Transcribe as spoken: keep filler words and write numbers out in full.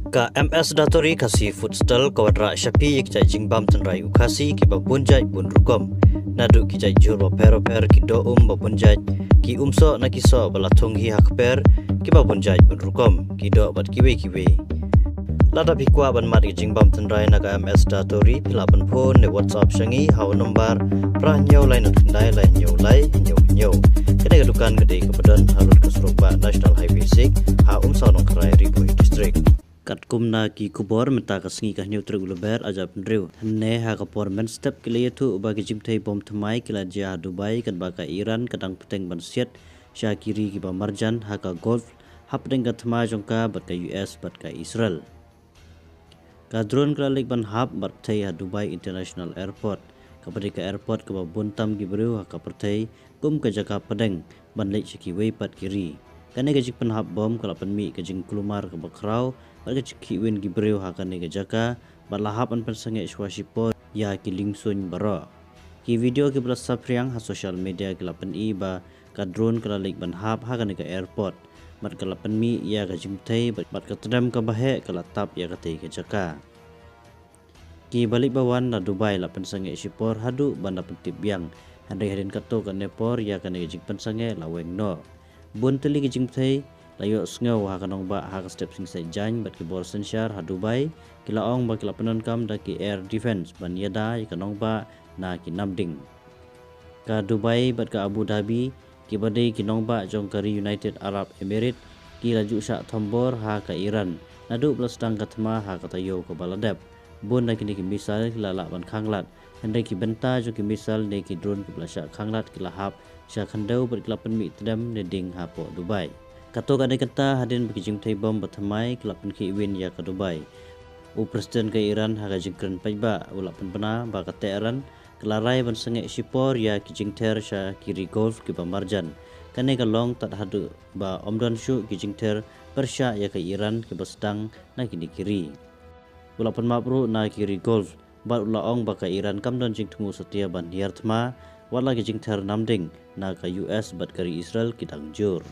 Ka M S Datori Khasi Food Stall ka wanrah sha phi ïa ki jait jingbam tynrai u Khasi kiba bun jait bun rukom. Naduh ki jait jhur bapher bapher, ki doh um babun jait, ki umsoh na ki soh ba la thung hi ha kper kiba bun jait bun rukom, ki doh bad kiwei kiwei. Lada phi kwah ban mad ïa ki jingbam tynrai na ka M S Datori, phi lah ban phone ne WhatsApp sha ngi ha u nombar phra hynñiew lai nod khyndai lai hynñiew lai hynñiew hynñiew. Kane ka dukan ka dei kaba don ha rud ka surok bah National Highway six, ha Umsaw Nongkrai, Ri Bhoi District. Katkum na ki khubor, mynta ka sngi ka hynñiew tarik u Lber ar hajar arphew hynriew, hynne ha ka por mynstep ki la ïathuh ba ki jingthei bom thymmai ki la jia ha Dubai, katba ka Iran ka dang bteng ban siat sha ki ri kiba marjan ha ka Gulf hapdeng ka thma jong ka bad ka U S bad ka Israel. Ka drone ka la leit ban hap bad bthei ha Dubai International Airport, kaba dei ka airport kaba bun tam ki briew ha ka pyrthei kum ka jaka pdeng ban leit sha kiwei pat ki ri. Kane ka jingpynhap bom ka la pynmih ka jingkulmar kaba khraw bad ka jingkhih win ki briew ha kane ka jaka, bad la hap ban pynsangeh shuwa shipor ïa ki liengsuiñ baroh. Ki video kiba la saphriang ha social media ki la pyni ba ka drone ka la leit ban hap ha kane ka airport, bad ka la pynmih ïa ka jingbthei bad, bad ka tdem kaba heh ka la tap ïa katei ka jaka. Kiba leit ba wan na Dubai la pynsangeh shipor haduh ban da pyntip biang, hynrei hadien katto katne por ïa kane ka jingpynsangeh la weng noh. Bun tylli ki jingbthei la ïohsngew ha ka nongbah ha ka step sngi Saitjaiñ, bad ki bor synshar ha Dubai ki la ong ba ki la pyndonkam da ki air defense ban ïada ïa ka nongbah na ki namding. Ka Dubai bad ka Abu Dhabi, kiba dei ki nongbah jong ka ri United Arab Emirates, ki la ju shah thombor ha ka Iran naduh ba la sdang ka thma ha ka taïew kaba la dep. Bun na kine ki missile ki la lah ban khanglad, hynrei ki bynta jong ki missile ne ki drone kiba la shah khanglad ki la hap sha khyndew bad ki la pynmih tdem ne ding hapoh Dubai. Katto katne kynta, hadien ba ki jingthei bom ba thymmai ki la pynkhih win ïa ka Dubai, u President ka Iran ha ka jingkren paidbah u la pynbna ba ka Tehran ka la rai ban sangeh shipor ïa ki jingther sha ki ri Gulf kiba marjan. Kane ka long tad haduh ba ym don shuh ki jingther pyrshah ïa ka Iran kiba sdang na kine ki ri. U la pynmap ruh na ki ri Gulf, bad u la ong ba ka Iran kam don jingthmu satia ban hiar thma, wat la ki jingther namding na ka U S bad ka ri Israel ki dang jur.